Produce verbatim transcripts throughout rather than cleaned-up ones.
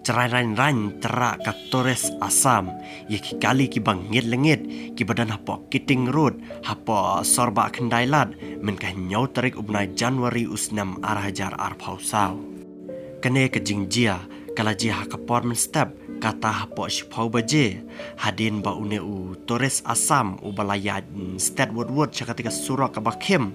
Chrai rain rain tyrrah ka Tourist Assam ïa ki kali kiba ngit lengit kiba don hapoh Kiting Road, hapoh Sorbah Khyndai Lad, mynta ka hynñiew tarik u bnai January u snem ar hajar arphew saw. Kane ka jingjia ka la jia ha ka por mynstep, kata hapoh shiphew baje, hadien ba une u Tourist Assam uba la ïaid stet wut wut sha kata ka surok kaba khim,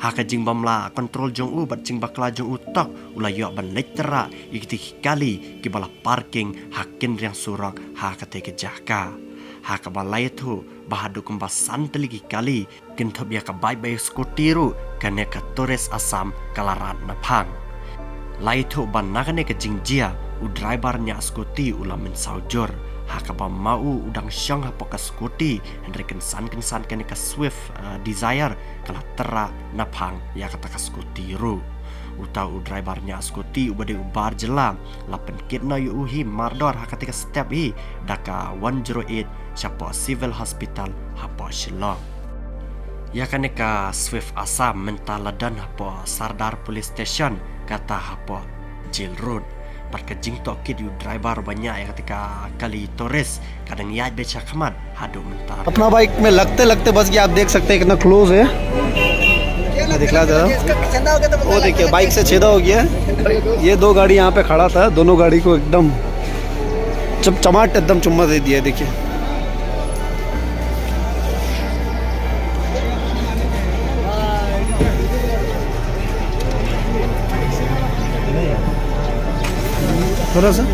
ha ka jingbym lah control jong u bad jingbakla jong u tok, u la ïoh ban leit tyrrah ïa kita ki kali kiba la parking ha kynriang surok ha kata ka jaka. Ha kaba la ïathuh ba haduh kumba san tylli ki kali, kynthup ïa ka bike bad ïa ka scooty ruh, kane ka Tourist Assam ka la rat naphang. La ïathuh ba na kane ka jingjia, u driver ñiah scooty u la mynsaw jur, ha kaba ma u u dang shong hapoh ka scooty, hynrei kynsan kynsan kane ka Swift, eh, Dzire ka la tyrrah naphang ïa kata ka scooty ruh. Uta u driver ñiah scooty uba dei u bar jylla, la pynkit noh ïa u hi mardor ha kata ka step hi da ka one zero eight shapoh Civil Hospital hapoh Shillong. Ïa kane ka Swift Assam mynta la don hapoh Sardar Police Station, kata hapoh Jail Road. Bad ka jingtohkit ïa u driver ba ñiah ïa kata ka kali Tourist ka dang ïaid beit shakhmat haduh mynta. अपना बाइक में लगते लगते बच गया। आप देख सकते हैं कितना क्लोज है। मैं दिखला दे रहा हूँ। वो देखिए, बाइक से छेदा हो गया है। ये दो गाड़ी यहाँ पे खड़ा था, दोनों गाड़ी को एकदम चम-, चमाट एकदम चुम्मा दे दिया है, देखिए। थोड़ा सा।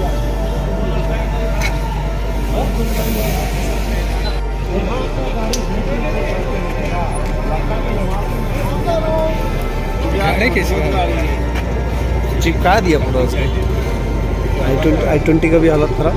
चिपका दिया पूरा उसको। आई ट्वेंटी, आई ट्वेंटी का भी हालत खराब।